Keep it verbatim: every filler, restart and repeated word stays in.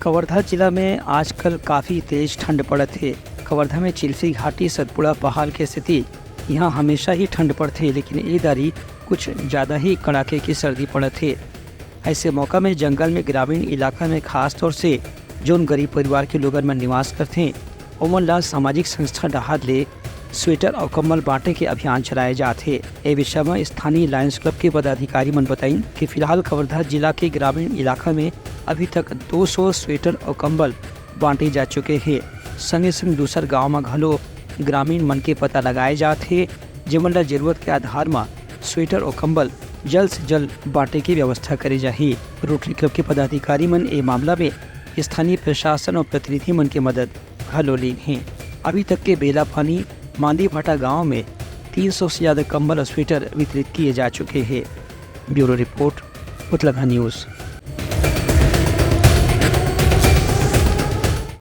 कवर्धा जिला में आजकल काफी तेज ठंड पड़त हे। कवर्धा में चिल्फी घाटी सतपुड़ा पहाड़ के स्थिति, यहाँ हमेशा ही ठंड पड़थे, लेकिन ए दारी कुछ ज्यादा ही कड़ाके की सर्दी पड़त हे। ऐसे मौका में जंगल में ग्रामीण इलाका में खास तौर से जोन गरीब परिवार के लोगन मन निवास करथे, ओमन ला सामाजिक संस्था डहार ले स्वेटर और कम्बल बांटे के अभियान चलाए जात हे। ए विषय में स्थानीय लायंस क्लब के पदाधिकारी मन बताइन कि फिलहाल कवर्धा जिला के ग्रामीण इलाका में अभी तक दो सौ स्वेटर और कम्बल बांटे जा चुके हे। संगे संग दूसर गांव म घलो ग्रामीण मन के पता लगाए जात हे, जेमन ला जरूरत के आधार म स्वेटर और कम्बल जल्द से जल्द बांटे के व्यवस्था करे जाही। रोटरी क्लब के पदाधिकारी मन ए मामला में स्थानीय प्रशासन और प्रतिनिधि मन के मदद घलो लीन हे। अभी तक के बेला पानी मांदी भाटा गांव में तीन सौ से ज्यादा कम्बल और स्वेटर वितरित किए जा चुके हे। ब्यूरो रिपोर्ट, उतलगहा न्यूज।